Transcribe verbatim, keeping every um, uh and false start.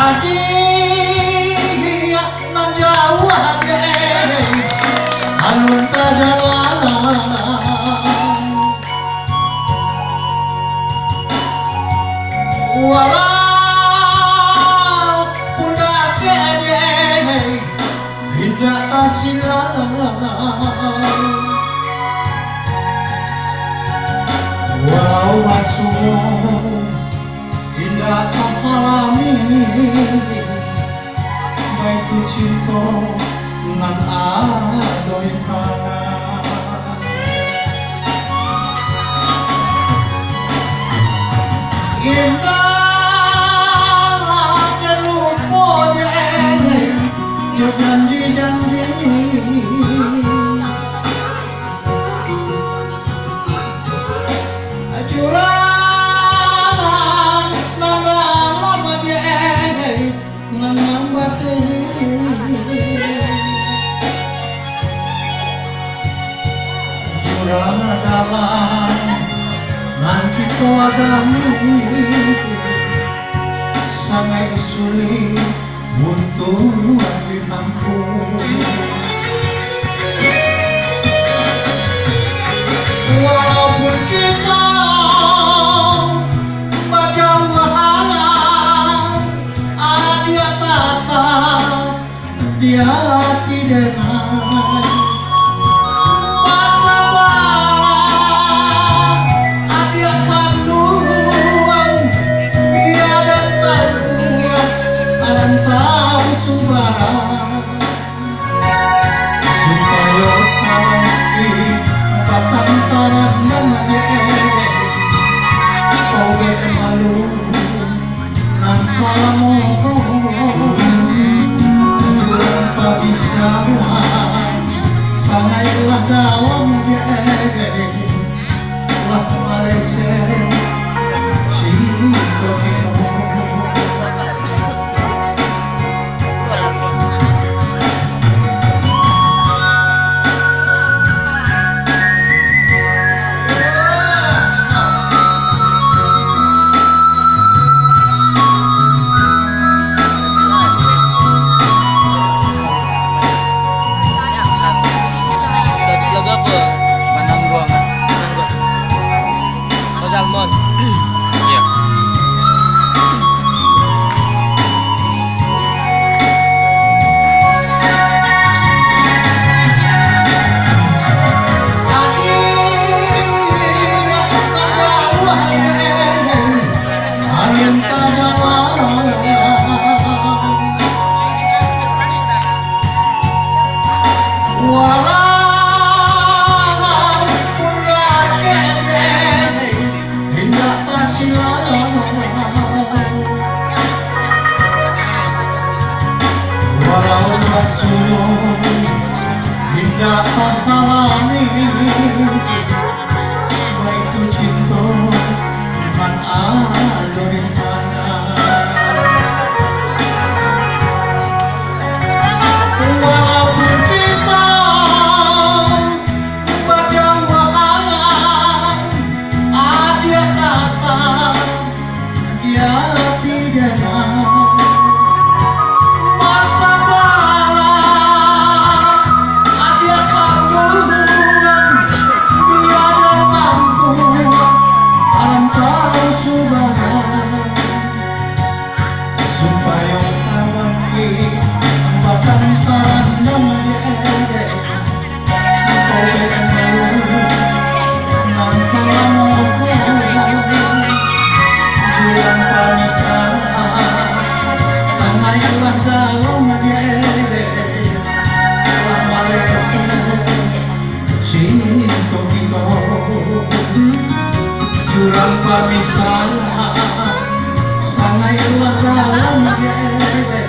Adiak nan jauah dek, alun tajalan. Walaupun dakek dek, indak tasilang. Walau basuo indak tasalami, baitu cinto nan ado di tangan. Indak den lupo dek, jo janji-janji. Jurang nan dalam dek, nan mambateh. Jurang dalam nan kito alami, sangaik sulik untuak ditampuah. Walaupun kito bajauhan, adiak tatap di ati denai. Basabalah, adiak kanduang, bia den tampuah rantau subarang. Supayo tabanti batang tarangan dek, kau dek malu nan salamo. Jurang papisahan sangaiklah dalam dek, lah maleset cinto kito. Lagu apa? Manangguang. Manangguang. Ozalmon. Iya. Walaupun dakek dek, indak tasilang. Walau basuo indak tasalami, baitu cinto nan ado di tangan. Walaupun kito bajauhan, adiak tatap di ati denai. Basabalah, adiak kanduang, bia den tampuah rantau subarang. Supayo tabanti batang tarangan dek, kau dek malu nan salamo. Jurang pamisahan sangaiklah dalam dek, lah maleset cinto kito. Jurang pamisahan sangaiklah dalam dek,